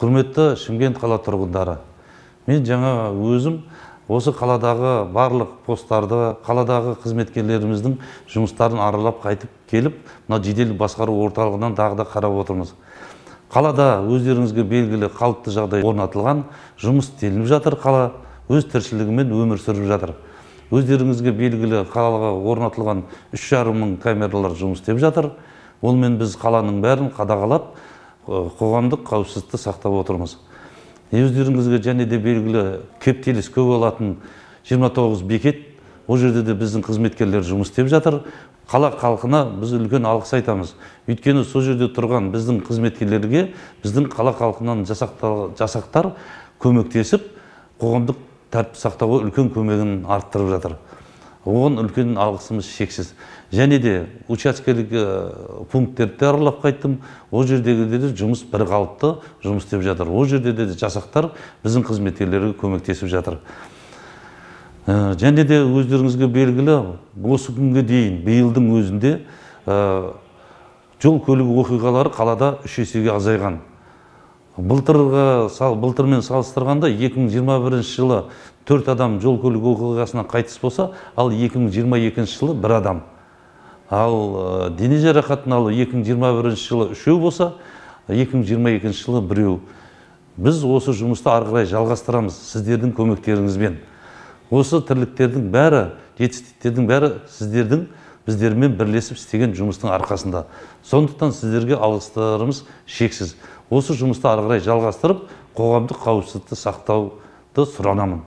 Құрметті Шымкент қала тұрғындары, мен жаңа өзім осы қаладағы барлық посттарды, қаладағы қызметкерлеріміздің жұмыстарын аралап қайтып келіп, мына жедел басқару орталығынан тағы да қарап отырмыз. Қалада өздеріңізге белгілі қалыпты жағдай орнатылған, жұмыс істелініп жатыр, қала өз тіршілігімен өмір сүріп жатыр. Өздеріңізге белгілі қалаға орнатылған 3,5 мың камералар жұмыс істеп жатыр. Онымен біз қаланың бәрін қадағалап, қоғамдық қауіпсіздікті сақтап отырмыз. Өздеріңізге және де белгілі кептеліс көп болатын 29 бекет, ол жерде де біздің қызметкерлер жұмыс істеп жатыр. Қала халқына біз үлкен алғыс айтамыз. Өйткені сол жерде тұрған біздің қызметкерлерге біздің қала халқынан жасақтар көмектесіп, қоғамдық тәртіп сақтауға үлкен көмегін арттырып жатыр. Оған үлкен алғысымыз шексіз. Және де учаскелік пункттерді аралап қайттым. Ол жердегі де жұмыс бір қалыпты жұмыс істеп жатыр. Ол жерде де жасақтар біздің қызметкерлерге көмектесіп жатыр. Және де өздеріңізге белгілі, осы күнге дейін биылдың өзінде жол көлік оқиғалары қалада 3 есеге азайған. Былтырмен салыстырғанда 2021 жылы 4 адам жол көлік оқиғасынан қайтыс болса, ал 2022 жылы 1 адам. Ал дене жарақатын алу 2021 жылы 3 болса, 2022 жылы 1. Біз осы жұмысты ары қарай жалғастырамыз сіздердің көмектеріңізбен. Осы тірліктердің бәрі, жетістіктердің бәрі сіздердің біздермен бірлесіп істеген жұмыстың арқасында. Сондықтан сіздерге алғыстарымыз шексіз. Осы жұмысты ары қарай жалғастырып, қоғамдық қауіпсіздікті сақтауды сұранамын.